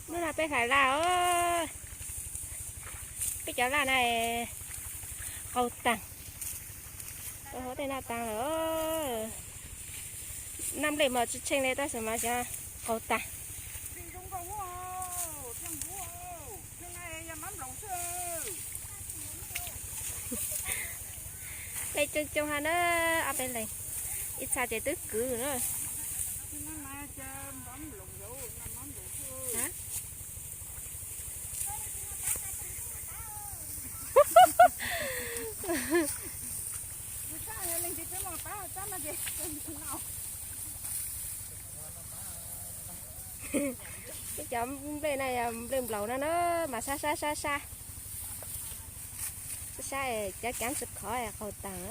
Hnub no peb hlais laj os. Peb cov laj na qaug taag, tau huv tej noj taag lawm. Noj nplej mas tsis tsheej li tab sis mas xyov qaug taag. Peb coob coob hab na, ob peb leeg, ib txha ces twb kwv na. Peb cov nplej na yog nplej nplaum no na, mas sab sab sab sab, sab sab es cov kaav tsis khov qaug taag.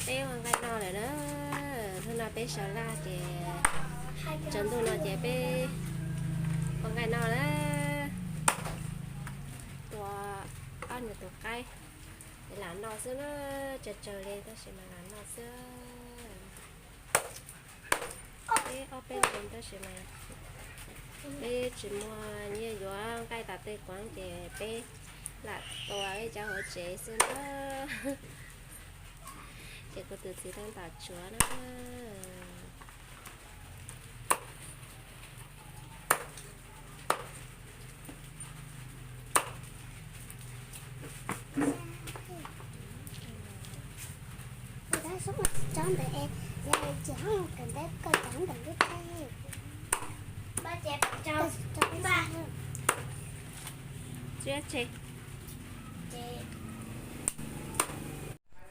Peb ua nqaij noj lawm na. Hnub no peb sau laj ces tsaus ntuj no ces peb ua nqaij noj na. Tua ob niag tus qaib, lam noj xwb na, tsawg tsawg li tab sis mas lam noj xwb. Peb ob peb leeg tab sis mas peb tsis muaj nyiaj yuav nqaij tas tej kuav ces peb lam tua peb cov hauv tsev xwb na. Ces kuv tus txiv tab tom tsuav na.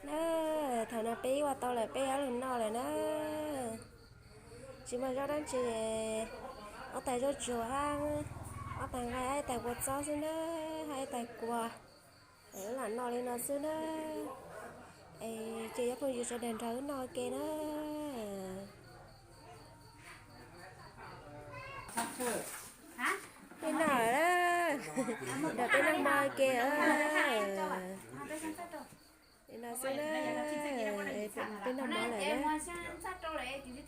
Na, thaum no peb ua tau lawm, peb yuav lug noj lawm na. Tsis muaj zaub dab tsi, ob tais zaub tsuag hab ob tais nqaij, ib tais kua txob xwb na, hab ib tais kua. Wb lam noj li no xwb na. Es ces cov phooj ywg sawv daws nrog wb noj ua ke na. Peb noj lawm, nrog peb noj hmo ua ke. Li no xwb na, peb noj hmo lawm na.